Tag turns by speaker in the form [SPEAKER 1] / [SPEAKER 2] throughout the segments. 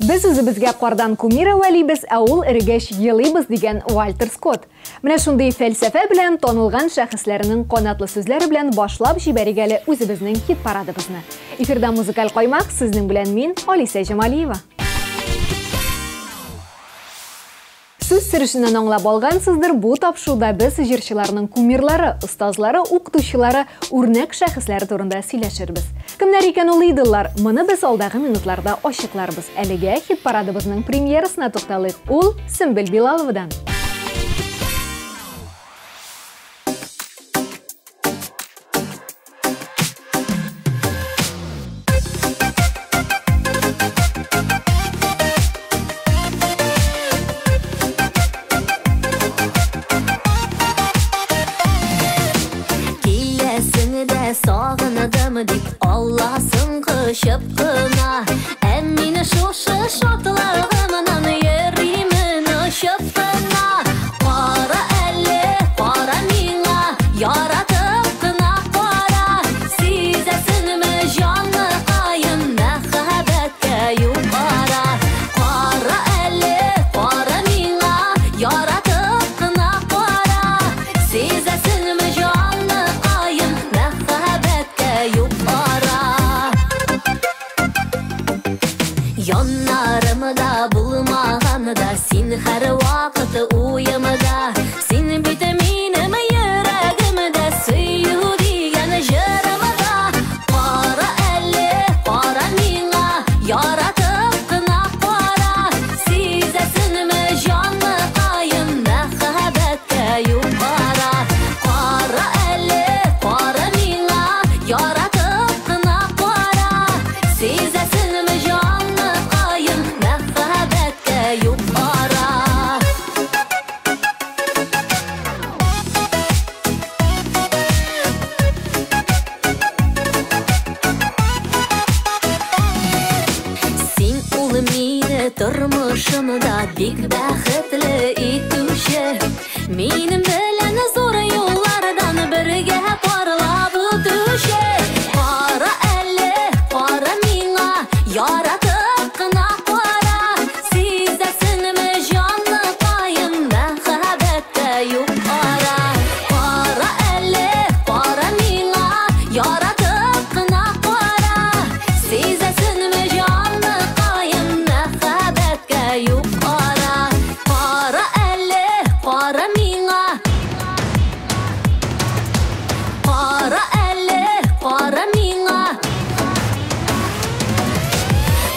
[SPEAKER 1] Без үзебезгә кардан кумир әвәлибез, ә ул эрегәч елыйбыз дигән Вальтер Скотт. Менә шундый фәлсәфә белән танылган шәхесләренең канатлы сүзләре белән башлап җибәрик әле үзебезнең хит-парадыбызны. Эфирда музыкаль каймак, сезнең белән мин, Алисә Җамалиева. Сүз сөрешеннән аңлап алгансыздыр, бу тапшыруда без җырчыларның кумирлары, остазлары, укытучылары, үрнәк шәхесләре турында сөйләшербез. Кемнәр икән ул идоллар? Моны без алдагы минутларда ачыкларбыз. Әлегә хит-парадыбызның премьерасына тукталыйк. Ул Сөмбел Билаловадан.
[SPEAKER 2] Киләсең дә сагындым дип алласын кочып кына. Ә мин шушы шатлыгымнан йөримен очып кына. Кара әле, кара миңа, яратып кына кара. Сизәсеңме җаныкаем, мәхәббәткә юк ара. Кара әле, кара миңа, яратып кына кара. Сизәсеңме җаныкаем, мәхәббәткә юк ара. Яннарымда булмаганда син һәр вакыт уемда. Син бит минем йөрәгемдә, сөю дигән җырымда. Кара әле, кара миңа, яратып кына кара. Сизәсеңме җаныкаем, мәхәббәткә юк ара. Кара әле, кара миңа, яратып кына кара. Сизәсеңме җаныкаем, мәхәббәткә юк ара. Син ул мине тормышымда бик бәхетле итүче. Минем белән зур юллардан бергә парлап үтүче. Кара әле, кара миңа, яратып кына кара. Сизәсеңме җаныкаем, мәхәббәткә юк ара. Кара әле, кара миңа, яратып кына кара. Сизәсеңме җаныкаем, мәхәббәткә юк ара. Кара әле, кара миңа. Кара әле, кара миңа.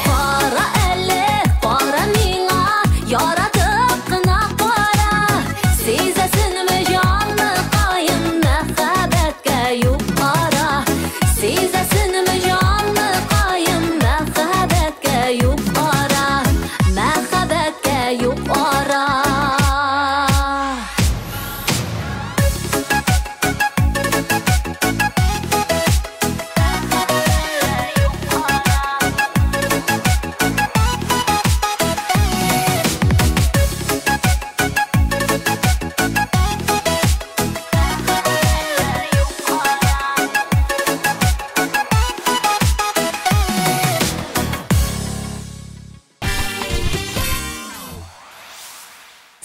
[SPEAKER 2] Кара әле, кара миңа, яратып кына кара. Сизәсеңме җаныкаем, мәхәббәткә юк ара. Сизәсеңме җаныкаем, мәхәббәткә юк ара. Мәхәббәткә юк ара.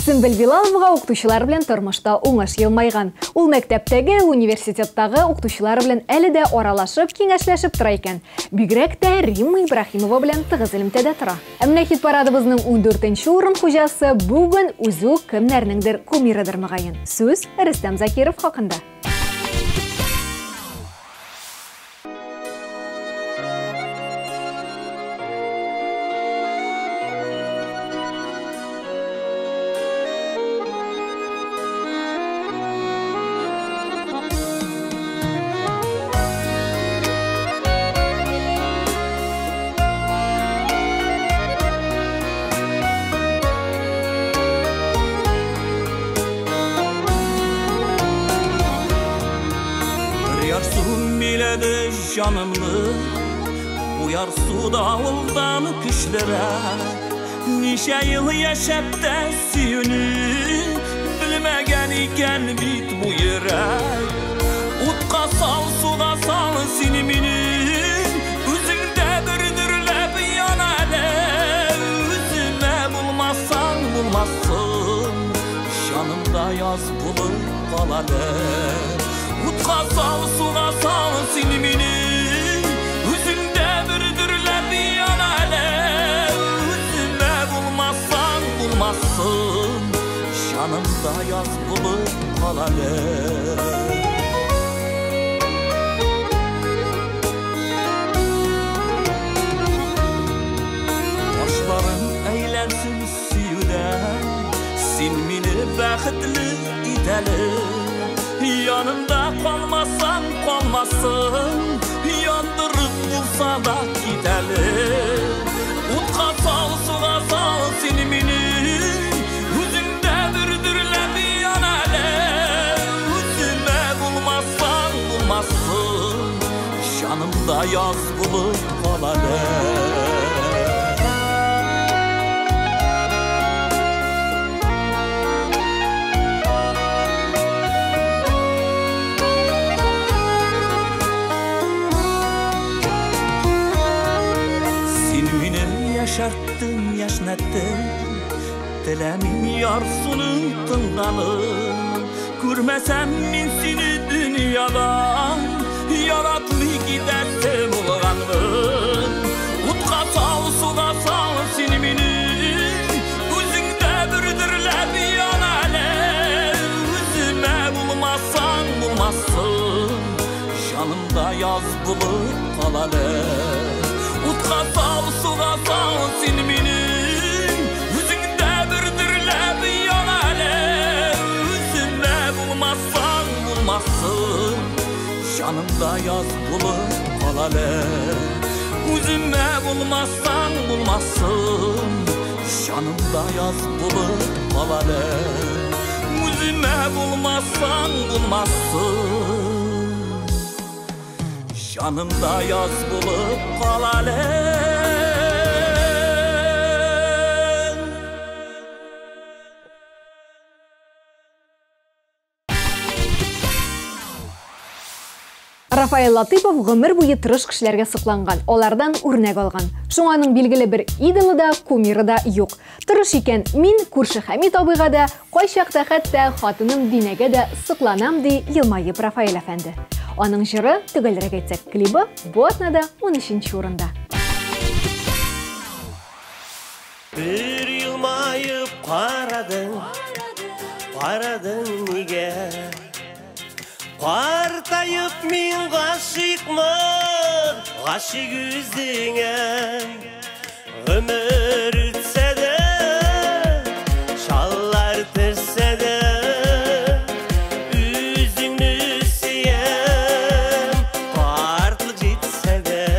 [SPEAKER 1] Сөмбел Билаловага укытучылар белән тормышта уңыш елмайган. Ул мәктәптәге, университеттагы укытучылар белән әле дә аралашып, киңәшләшеп тора икән. Бигрәк тә Римма Ибраһимова белән тыгыз элемтәдә тора. Ә менә хит-парадыбызның 14-нче урын хуҗасы бүген үзе үк кемнәрнеңдер кумирыдыр мөгаен. Сүз Рөстәм Закиров хакында.
[SPEAKER 3] Җанымны бу ярсу давылдан көчлерәк. Ничә ел яшәп тә сөюне икән бит бу йөрәк. Утка сал, суга сал син мине, үзеңдә бер дөрләп ян әле. Үземә булмасаң булмасын, җанымда яз булып кал әле. Утка сал, суга сал син мине, үзеңдә бер дөрләп ян әле. Үземә булмасаң булмасын, җанымда яз булып кал әле. Башларым әйләнсен сөюдән, син мине бәхетле ит әле. Янымда калмасаң калмасын, яндырып булса да кит әле. Утка сал, суга сал син мине, үзеңдә бер дөрләп ян әле. Үземә булмасаң булмасын, җанымда яз булып кал әле. Яшәрттең, яшнәттең, теләмим ярсуның тынганын. Күрмәсәм мин сине дөньяда, яратмый китәсе булганмын. Утка сал, суга сал син мине, үзеңдә бер дөрләп ян әле. Үземә булмасаң булмасын, җанымда яз булып кал әле. Утка сал, суга сал син мине, үзеңдә бер дөрләп ян әле. Үземә булмасаң булмасын, җанымда яз булып кал әле. Үземә булмасаң булмасын, җанымда яз булып кал әле. Үземә булмасаң булмасын, җанымда яз булып кал әле.
[SPEAKER 1] Рафаэль Латыпов гомер буе тырыш кешеләргә сокланган, алардан үрнәк алган. Шуңа аның билгеле бер идолы да, кумиры да юк. Тырыш икән, мин күрше Хәмит абыйга да, кайчакта хәтта хатыным Динәгә дә сокланам, ди елмаеп Рафаэль әфәнде. Аның җыры, төгәлрәк әйтсәк, клибы бу атнада 13 урында.
[SPEAKER 4] Бер елмаеп карадың, карадың нигә? Картаеп мин гашыйкмын, гашыйк үзеңә. Гомер үтсә дә, шаллар төшсә дә, үзеңне сөям, картлык җитсә дә.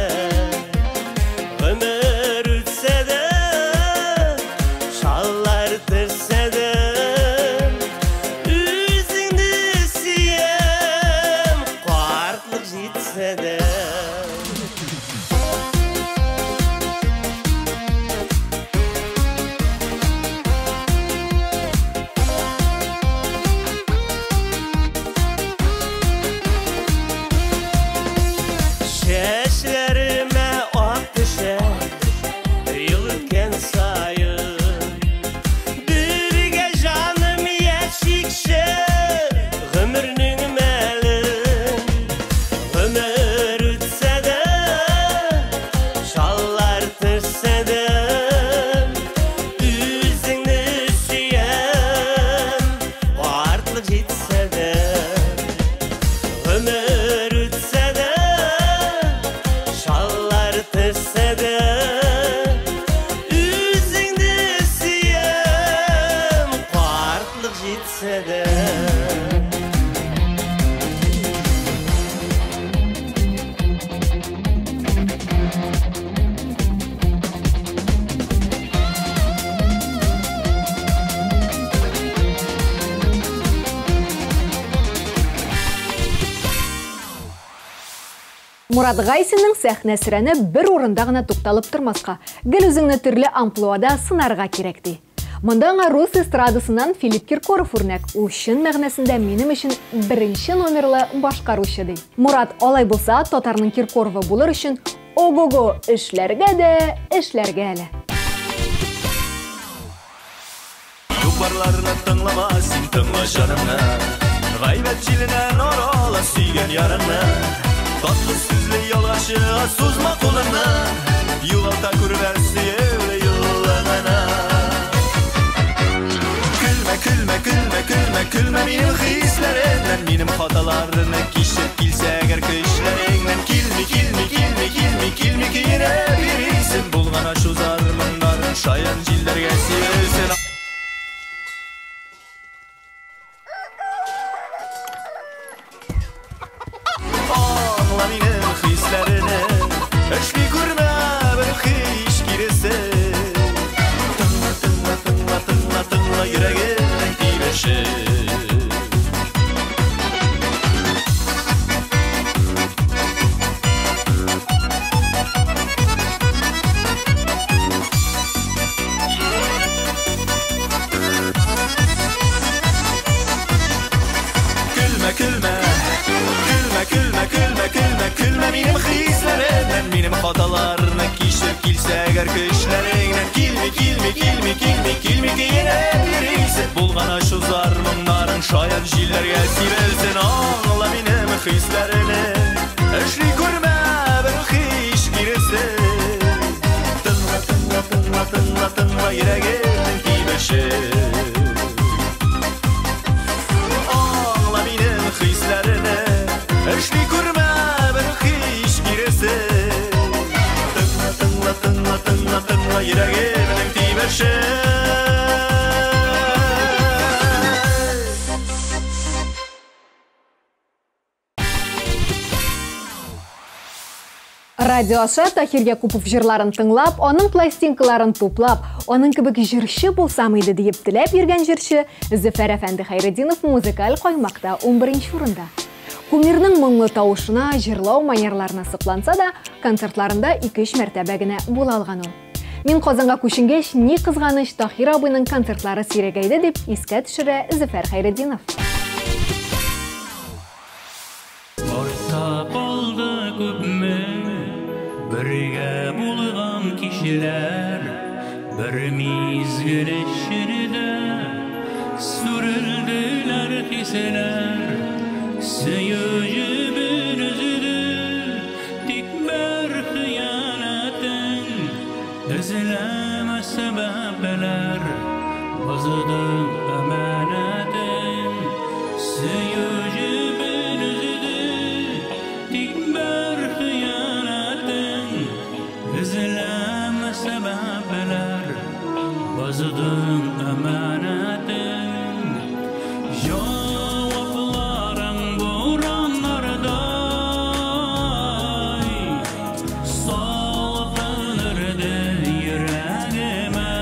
[SPEAKER 4] Гомер үтсә дә, шаллар төшсә дә, үзеңне сөям, картлык җитсә дә. Чәчләремә ак төшә, ел үткән саен. Бергә җаным яшикче, гомернең мәлен. Гомер үтсә дә, шаллар төшсә дә, үзеңне сөям, картлык җитсә дә. Гомер үтсә дә, шаллар төшсә дә, үзеңне сөям, картлык җитсә дә.
[SPEAKER 1] Мурат Гайсинның сәхнә сөрәне бер урында гына тукталып тормаска, гел үзеңне төрле амплуада сынарга кирәк ди. Монда аңа рус эстрадасыннан Филипп Киркоров үрнәк. Ул чын мәгънәсендә минем өчен беренче номерлы башкаручы, ди. Мурат, алай булса, татарның Киркоровы булыр өчен ого-го эшләргә дә эшләргә әле.
[SPEAKER 3] Юк-барларны тыңлама, син тыңла җанымны. Гайбәт җиленнән арала сөйгән ярыңны. Татлы сүзле ялганчыга сузма кулыңны. Югалта күрмә сөюле юлыңны. Көлмә, көлмә, көлмә, көлмә, көлмә минем хисләремнән, минем хаталарны кичеп килсә әгәр көчләреңнән. Килми, килми, килми, килми, килми көенеп йөрисең. Булган ачу зармыннарын шаян җилләргә сибелсен. Аңла минем хисләрне, эшли күрмә бер һич киресе. Тыңла, тыңла, тыңла, тыңла, тыңла йөрәгемнең тибеше. Көлмә, көлмә, көлмә, көлмә, көлмә, көлмә, көлмә минем хисләремнән, минем хаталарны кичеп килсә әгәр көчләреңнән. Килми, килми, килми, килми, килми көенеп йөрисең. Булган ачу зар-моңнарың шаян җилләргә сибелсен. Аңла минем хисләрне, эшли күрмә бер һич киресе. Тыңла, тыңла, тыңла, тыңла, тыңла йөрәгемнең тибеше. Аңла минем хисләрне, эшли күрмә бер һич киресе. Тыңла, тыңла, тыңла, тыңла, тыңла йөрәгемнең тибеше.
[SPEAKER 1] Радио аша Таһир Якупов җырларын тыңлап, аның пластинкаларын туплап, аның кебек җырчы булсам иде диеп теләп йөргән җырчы Зөфәр әфәнде Хәйретдинов музыкаль каймакта 11 урында. Кумирның моңлы тавышына, җырлау манерларына сокланса да, концертларында 2-3 мәртәбә генә була алган ул. Мин Казанга күченгәч, ни кызганыч, Таһир абыйның концертлары сирәгәйде дип искә төшерә Зөфәр Хәйретдинов.
[SPEAKER 3] Артта калды күпме бергә булган кешеләр, бер мизгел эчендә сүрелделәр хисләр. Сөю җебен өзде, тик бер хыянәтең эзләмә сәбәпләр, бозды әманәтең. Сөю җебен өзде, тик бер хыянәтең эзләмә сәбәпләр, бозды әманәтең. Җавапларың бураннардай салкын өрде йөрәгемә.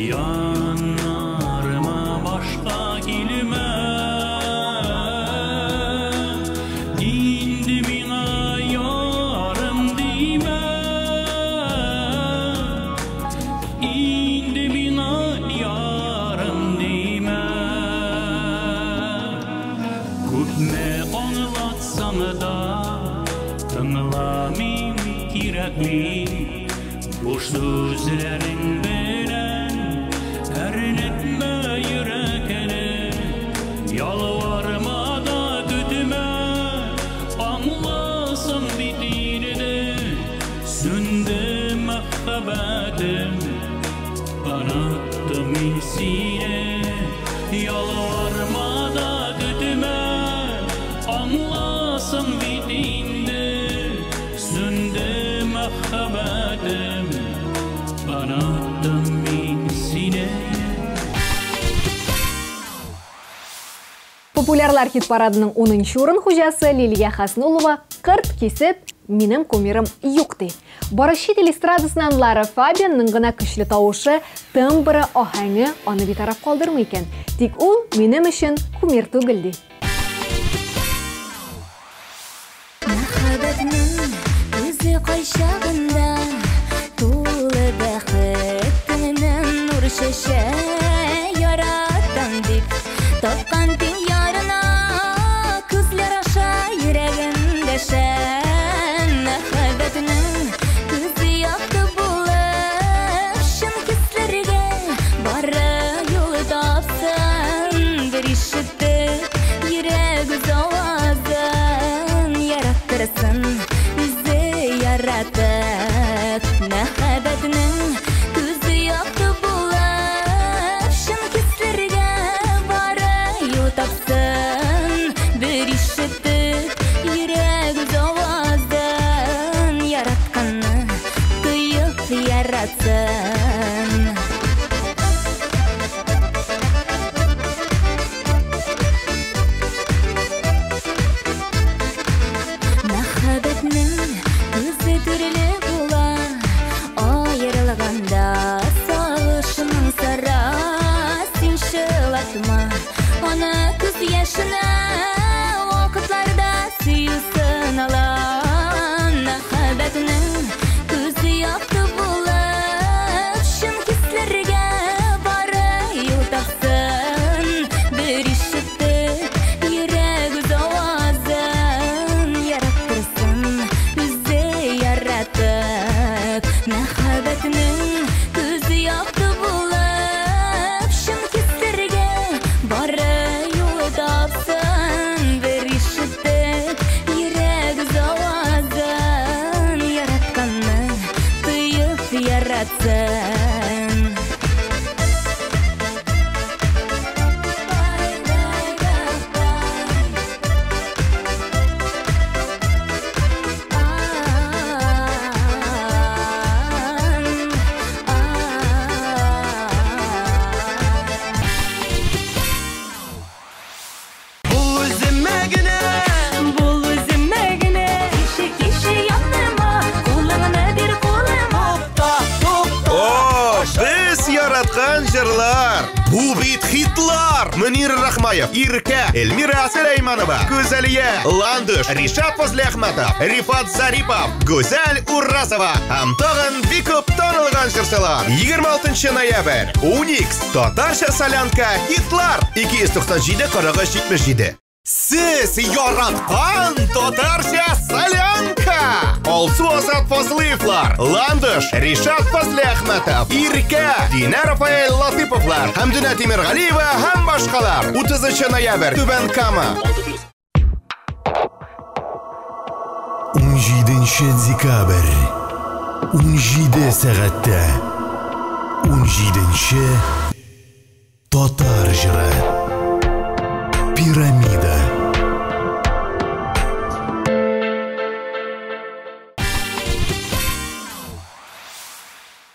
[SPEAKER 3] Яннарыма башка килмә, инде миңа ярым димә, инде миңа ярым димә. Күпме аңлатсаң да тыңламыйм, кирәкми. Буш сүзләрең белән әрнетмә йөрәкне. Ялварма да көтмә, аңласың бит инде. Сүнде мәхәббәтем, оныттым мин сине. Ялварма да көтмә, аңласың бит инде. Сүнде мәхәббәтем, оныттым мин сине.
[SPEAKER 1] Популярлар хит-парадының 10 урын хуҗасы Лилия Хаснулова кырт кисеп минем кумирым юк ди. Бары чит ил эстрадасыннан Лара Фабианның гына көчле тавышы, тембры, аһәңе аны битараф калдырмый икән. Тик ул минем өчен кумир түгел ди.
[SPEAKER 2] Мәхәббәтнең үзе кайчагында тулы бәхет. Нур чәчә яратам дип тапкан тиң ярына күзләр аша йөрәгем дәшә. Мәхәббәтнең күзе якты булып, чын хисләргә бары юл тапсын. Бер ишетеп йөрәк үз авазын яраттырсын, үзе яратып. Мәхәббәтнең күзе якты булып, чын хисләргә бары юл тапсын. Бер ишетеп йөрәк үз авазын яратканны тоеп яратсын. Мәхәббәтнең күзе төрле була, аерылганда сагышның сара. Син чылатма аны күз яшенә, вакытларда сөю сынала. Мәхәббәтнең күзе якты булып, чын хисләргә бары юл тапсын. Бер ишетеп йөрәк үз авазын яраттырсын, үзе яратып. Мәхәббәтнең күзе якты булып, чын хисләргә бары юл тапсын. Бер ишетеп йөрәк үз авазын яратканны тоеп яратсын.
[SPEAKER 4] Бул үземә генә,
[SPEAKER 2] Бул үземә генә. Кеше, кеше яныма, кулыңны бир кулыма.
[SPEAKER 4] Тукта, тукта.
[SPEAKER 5] О, без яраткан җырлар! Бу бит хитлар! Мөнир Рахмаев, Иркә, Эльмира Сөләйманова, Гүзәлия, Ландыш, Ришат Фазлиәхмәтов, Рифат Зарипов, Гүзәл Уразова һәм тагын бик күп танылган җырчылар. 26 ноябрь, Уникс, Татарча солянка, хитлар 297 43 77. Сез яраткан татарча солянка! Алсу Азат Фазлыевлар, Ландыш, Ришат Фазлиәхмәтов, Иркә, Динә Рафаэль Латыповлар, Хәмдүнә Тимергалиева һәм башкалар. 30 ноябрь, Түбән Кама.
[SPEAKER 6] 17 декабрь, 17 сәгатьтә, 17 татар җыры. Пирамида.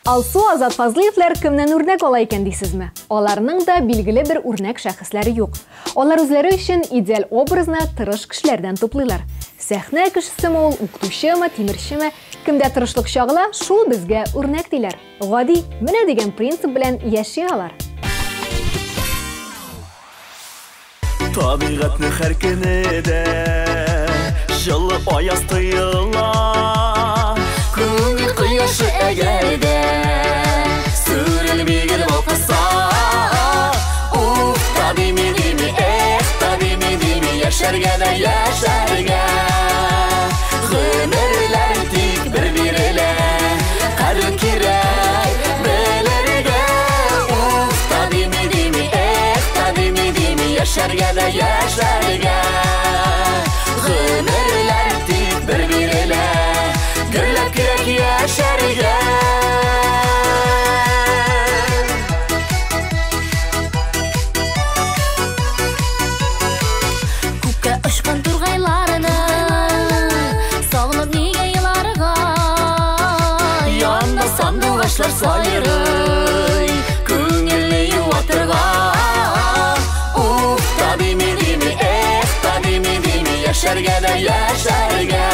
[SPEAKER 1] Алсу Азат Фазлыевлар кемнән үрнәк ала икән дисезме? Аларның да билгеле бер үрнәк шәхесләре юк. Алар үзләре өчен идеаль образны тырыш кешеләрдән туплыйлар. Сәхнә кешесеме ул, укытучымы, тимерчеме, кемдә тырышлык чагыла, шул безгә үрнәк диләр. Гади, менә дигән принцип белән яши алар.
[SPEAKER 4] Табигатьнең һәр көне дә җылы аяз тоела.
[SPEAKER 2] Күңел кояшы әгәр дә сүрелми гел балкыса. Уф, та дими дими, эх, та дими дими, яшәргә дә яшәргә. Гомерләр тик бер бирелә, кадер кирәк белергә. Уф, та дими дими, эх, та дими дими, яшәргә дә яшәргә. Гомерләр тик бер бирелә, гөрләп кирәк яшәргә. Күккә очкан тургайларны сагынып нигә еларга?
[SPEAKER 4] Янда сандугачлар сайрый, күңелне юатырга. Уф, та дими дими, эх, та дими дими, яшәргә дә яшәргә.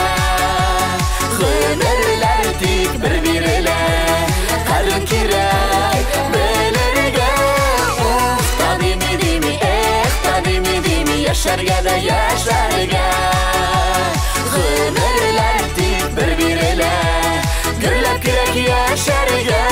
[SPEAKER 4] Гомерләр тик бер бирелә, кадер кирәк белергә. Уф, та дими дими, эх, та дими дими, яшәргә дә яшәргә. Гомерләр тик бер бирелә, гөрләп кирәк яшәргә.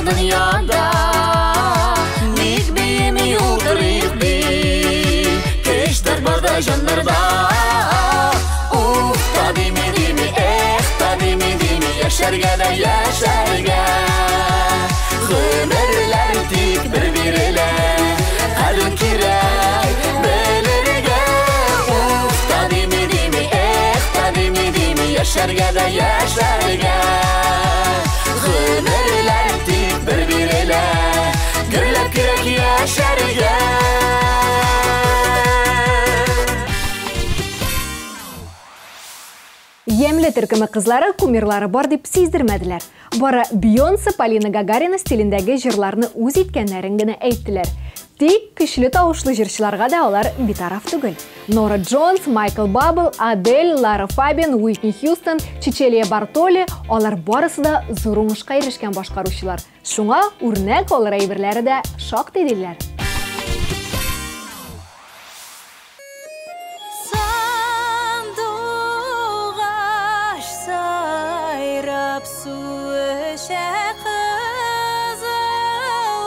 [SPEAKER 2] дөньяда. Ник бими утырыйк ди, көчләр барда җаннарда. Уф та дими дими, эх та дими дими, яшәргә дә яшәргә. Гомерләр тик бер бирелә, кадер кирәк белергә. Уф та дими дими, эх та дими дими, яшәргә дә яшәргә. Гомерләр тик бер бирелә, гөрләп кирәк яшәргә.
[SPEAKER 1] Ямьле төркеме кызлары кумирлары бар дип сиздермәделәр. Бары Бейонсе, Полина Гагарина стилендәге җырларны үз иткәннәрен генә әйттеләр. Тик көчле тавышлы җырчыларга да алар битараф түгел. Нора Джонс, Майкл Бабл, Адель, Лара Фабиан, Уитни Хьюстон, Чечелия Бартоли алар барысы да зур уңышка ирешкән башкаручылар. Шуңа үрнәк алыр әйберләре дә шактый диләр.
[SPEAKER 7] Сандугач сайрап су эчә кызыл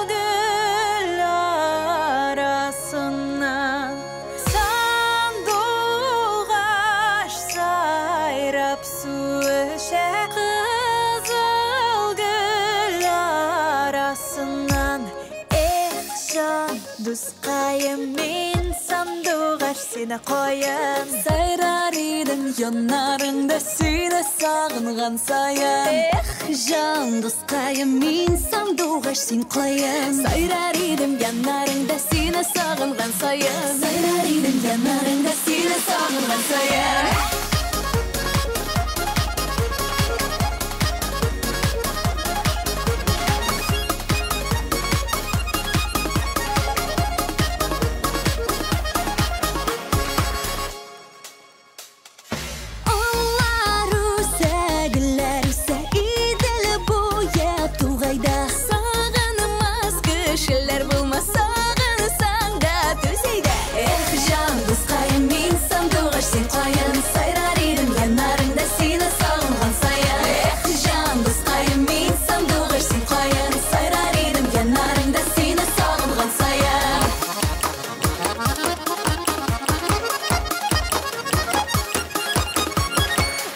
[SPEAKER 7] гөл арасыннан. Сандугач сайрап су эчә кызыл гөл арасыннан. Эх, җан дускаем, мин сандугач сине каям.
[SPEAKER 8] Сайрар идем яннарыңда сине сагынган саен. Эх, җан дускаем, мин сандугач син каям. Сайрар идем яннарыңда сине сагынган саен. Сайрар идем яннарыңда сине сагынган саен. Аллар үсә, гөлләр үсә, Идел буе тугайда. Сагынмас кешеләр булмас, сагынсаң да түз әйдә. Эх, җан дускаем, мин сандугач син каен. Сайрар идем яннарыңда сине сагынган саен. Эх, җан дускаем, мин сандугач син каен. Сайрар идем яннарыңда сине сагынган саен.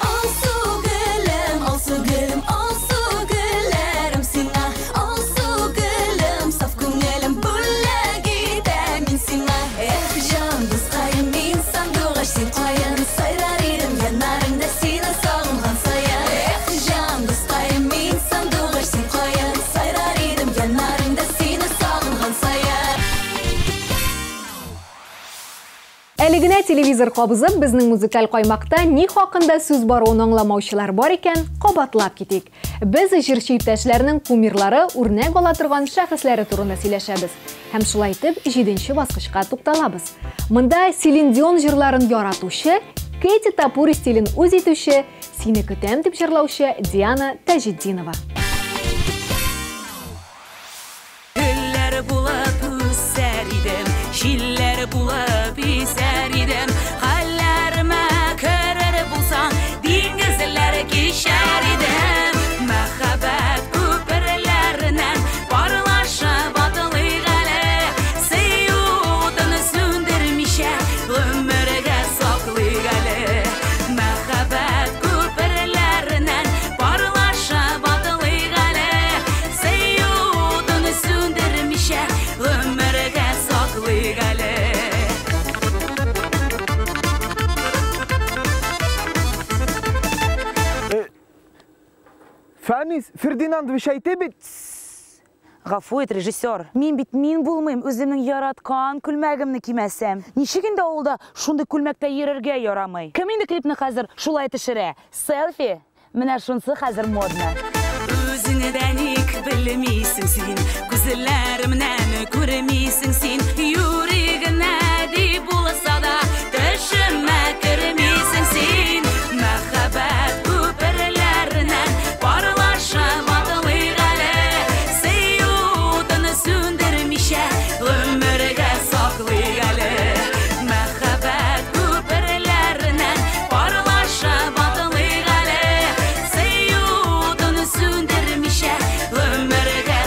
[SPEAKER 8] Алсу гөлем, алсу гөлем, алсу гөлләрем сиңа. Алсу гөлем, саф күңелем, бүләк итәм мин сиңа. Эх, җан дускаем, мин сандугач син каен. Сайрар идем яннарыңда сине сагынган саен. Эх, җан дускаем, мин сандугач син каен. Сайрар идем яннарыңда сине сагынган саен.
[SPEAKER 1] Әле генә телевизор кабызып, безнең музыкаль каймакта ни хакында сүз баруын аңламаучылар бар икән, кабатлап китик. Без җырчы иптәшләрнең кумирлары, үрнәк ала торган шәхесләре турында сөйләшәбез. Һәм шулай итеп 7нче баскычка тукталабыз. Монда Селин Дион җырларын яратучы, Кэти Топури стилен үз итүче, Сине көтәм дип җырлаучы Диана Таҗетдинова.
[SPEAKER 9] Гөлләр булып үсәр идем, җилләр булып исәр идем. Хәлләремә керер булсаң, диңгезләр кичәр идем. Мәхәббәт күперләреннән парлашып атлыйк әле. Сөю утын сүндермичә гомергә саклыйк әле. Мәхәббәт күперләреннән парлашып атлыйк әле. Сөю утын сүндермичә гомергә саклыйк әле.
[SPEAKER 10] Фәнис Фердинандович әйтә бит.
[SPEAKER 11] Гафу ит, режиссер. Мин бит мин булмыйм, үземнең яраткан күлмәгемне кимәсәм. Ничек инде авылда шундый күлмәктә йөрергә ярамый? Кем инде клипны хәзер шулай төшерә? Селфи? Менә шунсы хәзер модно.
[SPEAKER 9] Үзеңне дә ник белмисең син, күзләремнән күрмисең син. Юри генә дип булса да, төшемә кермисең син. Мәхәббәт күперләреннән парлашып атлыйк әле. Сөю утын сүндермичә гомергә саклыйк әле. Мәхәббәт күперләреннән парлашып атлыйк әле. Сөю утын сүндермичә гомергә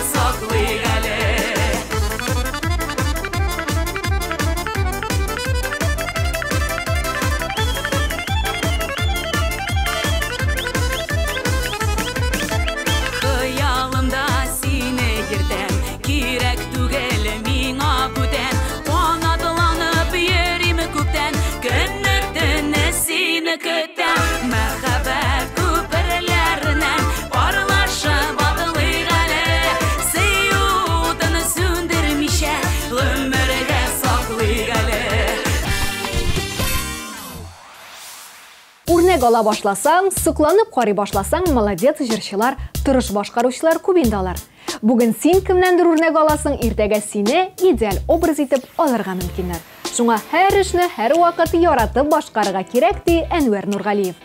[SPEAKER 1] Үрнәк ала башласаң, сокланып карый башласаң, молодец җырчылар, тырыш башкаручылар күп инде алар. Бүген син кемнәндер үрнәк аласың, иртәгә сине идеаль образ итеп алырга мөмкиннәр. Шуңа һәр эшне һәрвакыт яратып башкарырга кирәк, ди Әнвәр Нургалиев.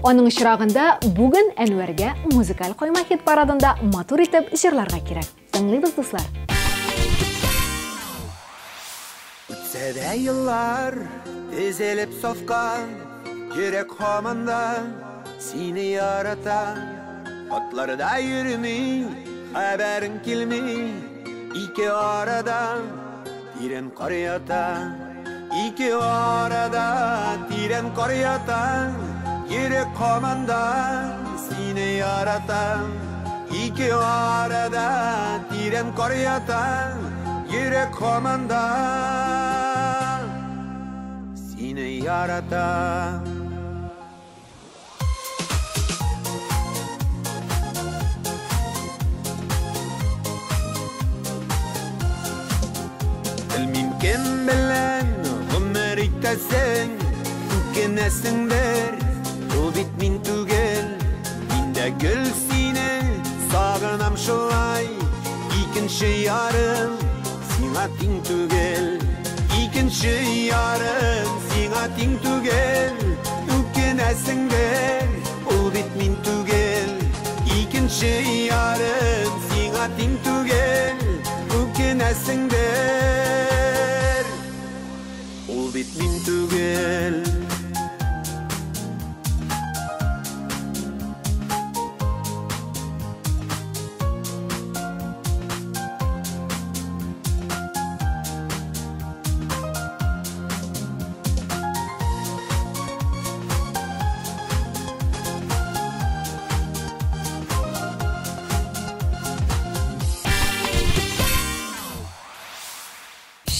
[SPEAKER 1] Аның очрагында бүген Әнвәргә музыкаль койма хит-парадында матур итеп җырларга кирәк. Тыңлыйбыз, дуслар.
[SPEAKER 12] Үтсә дә еллар, тезелеп сафка, йөрәк һаман да сине ярата. Хатларда йөрми, хәбәрең килми, ике арада тирән кар ята. Ике арада тирән кар ята, йөрәк һаман да сине ярата. Ике арада тирән кар ята, йөрәк һаман да сине ярата. Белмим кем белән гомер итәсең, үкенәсеңдер, ул бит мин түгел. Мин дә гел сине сагынам шулай, икенче ярым сиңа тиң түгел. Икенче ярым сиңа тиң түгел, үкенәсеңдер, ул бит мин түгел. Икенче ярым сиңа тиң түгел, үкенәсеңдер, ул бит мин түгел.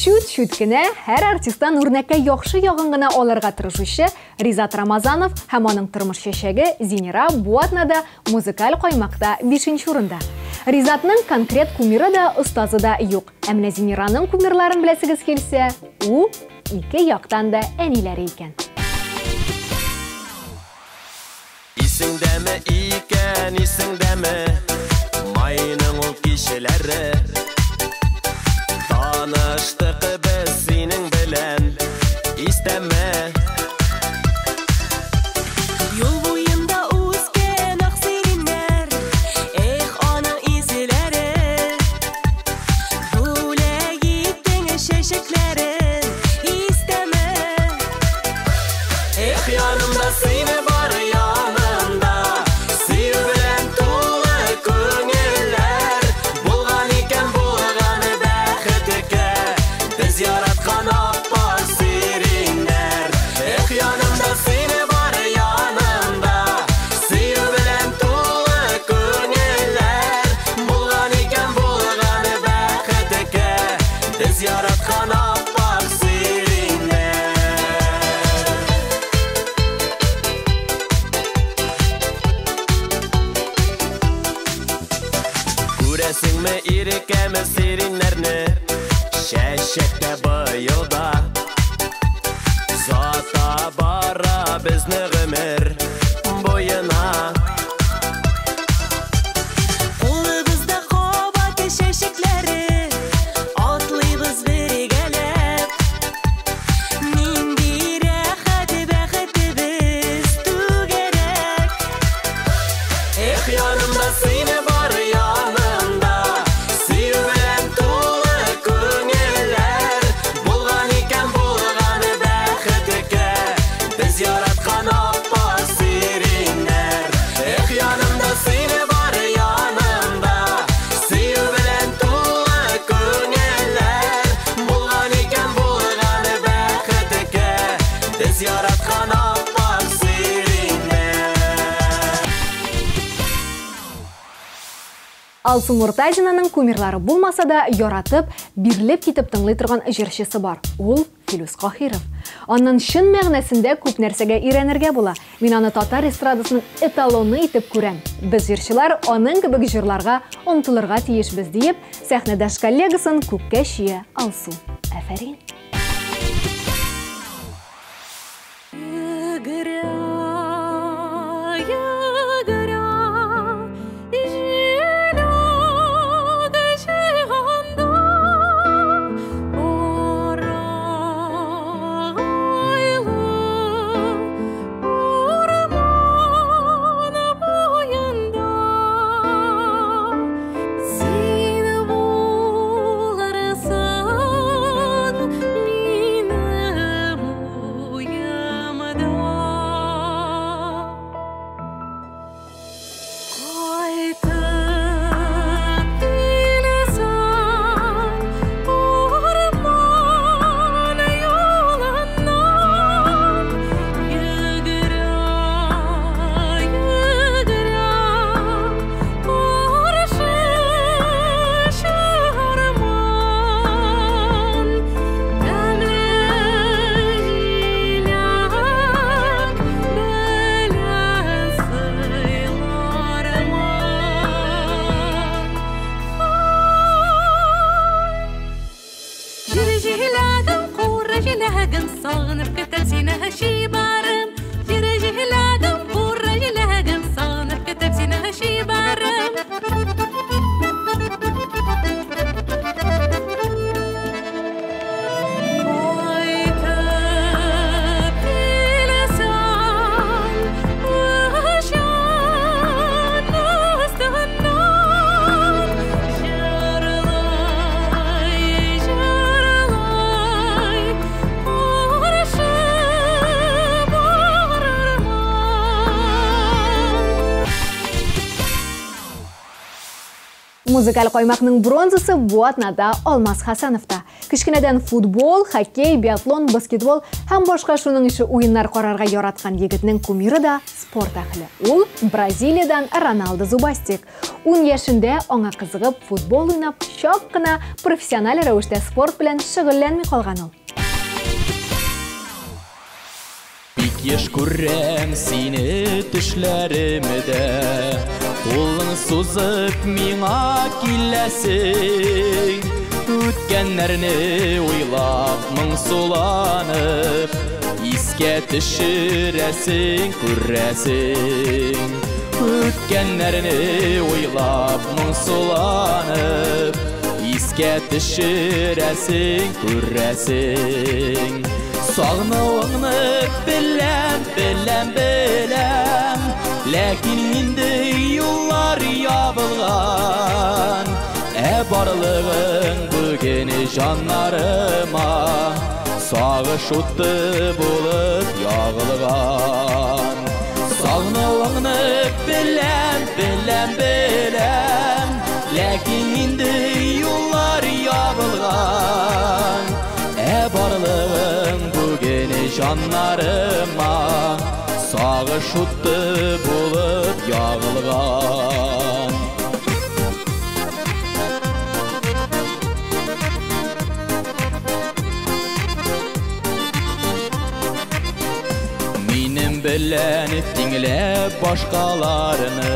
[SPEAKER 1] Чүт-чүт кенә һәр артисттан үрнәккә яхшы ягын гына алырга тырышучы Ризат Рамазанов һәм аның тормыш чәчәге Зинира бу атнада музыкаль каймакта 5 урында. Ризатның конкрет кумиры да, остазы да юк. Ә менә Зинираның кумирларын беләсегез килсә, ул ике яктан да әниләре икән.
[SPEAKER 3] Исеңдәме икән, исеңдәме майның ул кичәләре? Таныштык без синең белән, истәме?
[SPEAKER 7] Юл буенда үскән ак сиреннәр, эх, аның изеләре. Бүләк иттең чәчәкләрен, истәме?
[SPEAKER 3] Эх, янымда сине бар янымда, сөю белән тулы күңелләр. Булган икән, булган бәхеткә, без яраткан аппак сиреннәр. Эх, янымда сине бар янымда, сөю белән тулы күңелләр. Булган икән, булган бәхеткә, без яраткан аппак сиреннәр. Күрәсеңме, ирекәме сиреннәрне, чәчәктә быел да. Зата бара безне гомер буена.
[SPEAKER 7] Кулыбызда кабат чәчәкләре, атлыйбыз бергәләп. Нинди рәхәт бәхетебез түгәрәк.
[SPEAKER 3] Эх, янымда сине бар янымда, сөю белән тулы күңелләр. Булган икән, булган бәхеткә, без яраткан аппак сиреннәр. Эх, янымда сине бар янымда, сөю белән тулы күңелләр. Булган икән, булган бәхеткә, без яраткан аппак сиреннәр.
[SPEAKER 1] Алсу Муртазинаның кумирлары булмаса да, яратып, бирелеп китеп тыңлый торган җырчысы бар. Ул Филүс Каһиров. Аннан чын мәгънәсендә күп нәрсәгә өйрәнергә була. Мин аны татар эстрадасының эталоны итеп күрәм. Без җырчылар аның кебек җырларга омтылырга тиешбез диеп, сәхнәдәш коллегасын күккә чөя Алсу. Афәрин.
[SPEAKER 7] Грянул
[SPEAKER 9] җиләгем, сагынып көтәм сине чибәрем. Җир җиләгем, бура җиләгем, сагынып көтәм сине чибәрем. Кайтып киләсең, учан астыннан. Җырлай, җырлай, каршы барырмын.
[SPEAKER 1] Музыкаль каймакның бронзасы бу атнада Алмаз Хасановта. Кечкенәдән футбол, хоккей, биатлон, баскетбол һәм башка шуның ише уеннар карарга яраткан егетнең кумиры да спорт әһеле. Ул Бразилиядән Роналдо Зубастик. 10 яшендә аңа кызыгып футбол уйнап, чак кына профессиональ рәвештә спорт белән шөгыльләнми калган ул.
[SPEAKER 3] Бик еш күрәм сине төшләремдә, кулың сузып миңа киләсең. Үткәннәрне уйлап, моңсуланып, искә төшерәсең, күрәсең. Үткәннәрне уйлап, моңсуланып, искә төшерәсең, күрәсең. Сагынуыңны беләм, беләм, беләм, ләкин инде юллар ябылган. Ә барлыгың бүген җаннарыма сагыш уты булып ягылган. Сагынуыңны беләм, беләм, беләм, ләкин инде юллар ябылган. Ә барлыгың бүген җаннарыма сагыш уты булып ягылган. Минем белән тиңләп башкаларны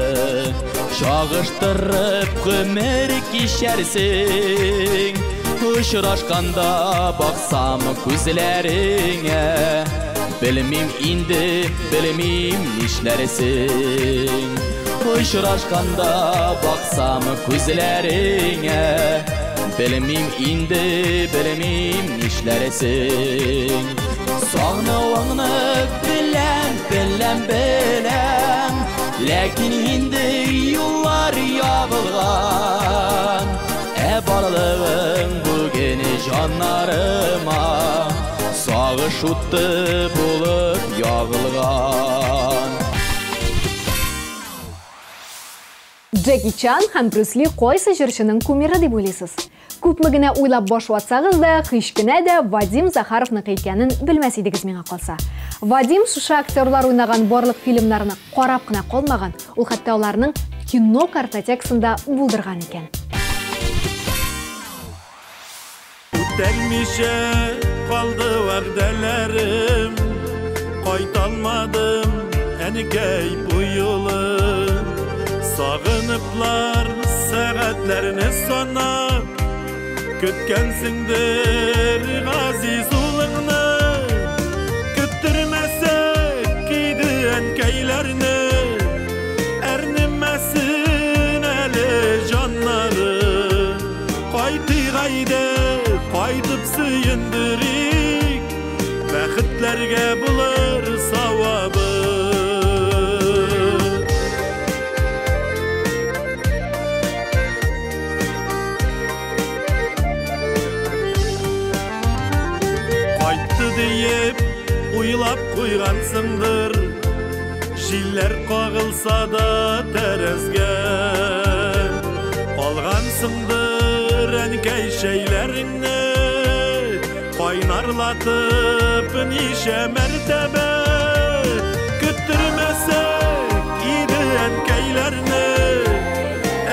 [SPEAKER 3] чагыштырып гомер кичәрсең. Очрашканда баксам күзләреңә, белмим инде, белмим нишләрсең. Очрашканда баксам күзләреңә, белмим инде, белмим нишләрсең. Сагынуыңны беләм, беләм, беләм, ләкин инде юллар ябылган. Ә барлыгың бүген җаннарыма сагыш уты булып ягылган.
[SPEAKER 1] Джеки Чан һәм Брюс Ли кайсы җырчының кумиры дип уйлыйсыз? Күпме генә уйлап баш ватсагыз да, һич кенә дә Вадим Захаровныкы икәнен белмәс идегез миңа калса. Вадим шушы актерлар уйнаган барлык фильмнарны карап кына калмаган, ул хәтта аларның кино картотекасын да булдырган икән.
[SPEAKER 13] Үтәлмичә калды вәгъдәләрем, кайталмадым әнкәй бу юлы. Сагыныплар сәгатьләрне санап, көткәнсеңдер газиз улыңны. Көттермәсәк иде әнкәйләрне, әрнемәсен әле җаннары. Кайтыйк әйдә, кайтып сөендерик, бәхетләргә булыр савабы. Кайтты диеп уйлап куйгансыңдыр, җилләр кагылса да тәрәзгә. Алгансыңдыр әнкәй шәйләреңне, кайнарлатып ничә мәртәбә. Көттермәсәк иде әнкәйләрне,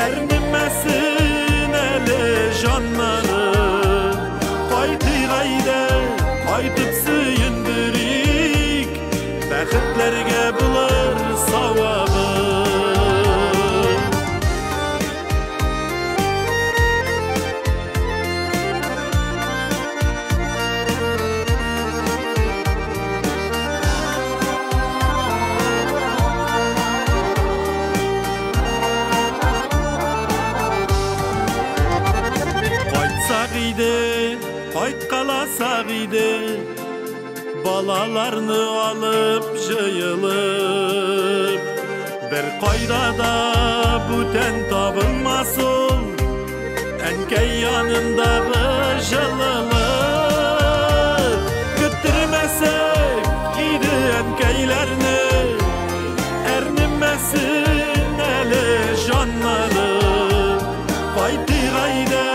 [SPEAKER 13] әрнемәсен әле җаннары. Кайтыйк әйдә, кайтып сөендерик, бәхетләргә булыр савабы. иде, кайткаласак иде, балаларны алып җыелып. Бер кайда да бүтән табылмас ул, әнкәй янындагы җылылык. Көттермәсәк иде әнкәйләрне, әрнемәсен әле җаннары. Кайтыйк әйдә,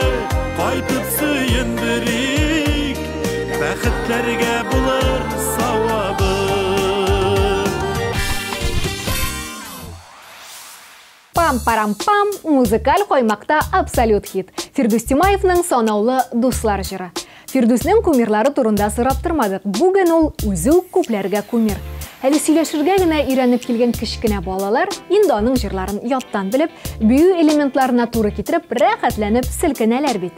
[SPEAKER 13] кайтып сөендерик, бәхетләргә булыр савабы.
[SPEAKER 1] Пам-парам-пам, музыкаль каймакта абсолют хит. Фирдүс Тимаевның санаулы дуслар җыры. Фирдүснең кумирлары турында сорап тормадык. Бүген ул үзе үк күпләргә кумир. Әле сөйләшергә генә өйрәнеп килгән кечкенә балалар инде аның җырларын яттан белеп, бию элементларына туры китереп, рәхәтләнеп селкенәләр бит.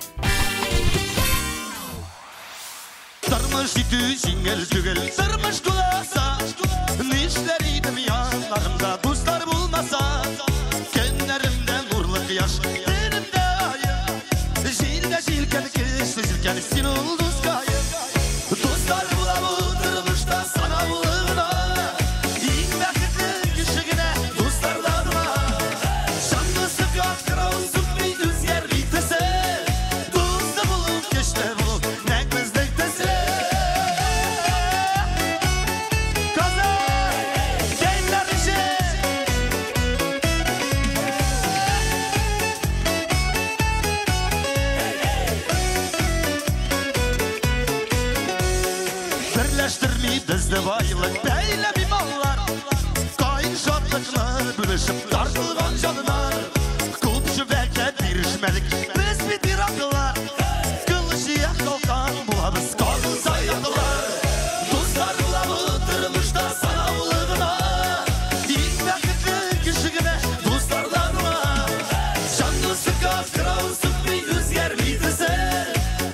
[SPEAKER 3] Тормыш итү җиңел түгел, тормыш куласа, нишләр идем яннарымда дуслар булмаса. Көннәремдә нурлы кояш, төнемдә аем, җилдә җилкән, көчле җилкән, син ул дускаем. Дуслар була бу тормышта санаулы гына, иң бәхетле кеше генә дуслардан гына. Чын дуслык яткырау сүнми, үзгәрми төсе, дусты булу, көчле булу, нәкъ безнең төсле. Казан, кәефләр ничек? Берләштерми безне байлык, бәйләми маллар, кайын шатлыкны бүлешеп тартылган җаннар. Күп шөбәкә бирешмәдек, без бит ираклылар, кылыч калкан булабыз, кагылса яклар. Дуслар була бу тормышта санаулы гына, иң бәхетле кеше генә дуслардан гына. Чын дуслыкка кырау сүнми, үзгәрми төсе,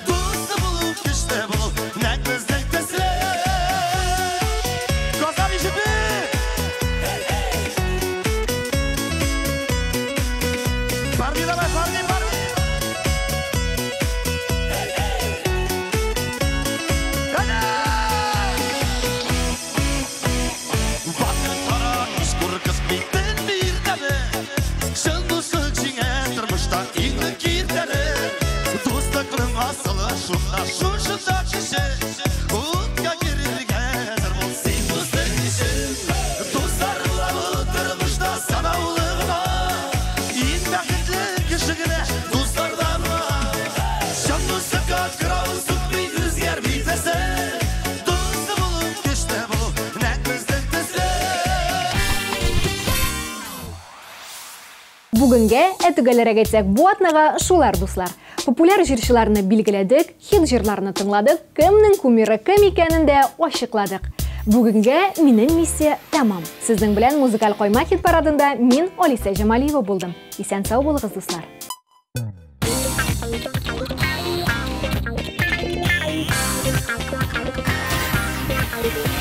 [SPEAKER 3] дусты булу, көчле булу, нәкъ безнең төсле. Казан ишетми! Парни, давай, парни, парни! Вакыт кара, һич куркытмый төнме, иртәме, чын дуслык җиңә тормышта иңне киртәне. Дуслыкның асылы шунда, шушында кеше, утка керергә әзер бул син дустың өчен. Дуслар була бу тормышта санаулы гына, иң бәхетле кеше генә дуслардан гына. Чын дуслыкка кырау сүнми, үзгәрми төсе, дусты булу, көчле булу, нәкъ безнең төсле.
[SPEAKER 1] Бүгенгә, ә төгәлрәк әйтсәк, бу атнага шулар, дуслар. Популяр җырчыларны билгеләдек, хит җырларны тыңладык, кемнең кумиры кем икәнен дә ачыкладык. Бүгенгә минем миссия тәмам. Сезнең белән музыкаль кайма хит парадында мин Алисә Җамалиева булдым. Исән сау булыгыз, дуслар.
[SPEAKER 8] Thank you.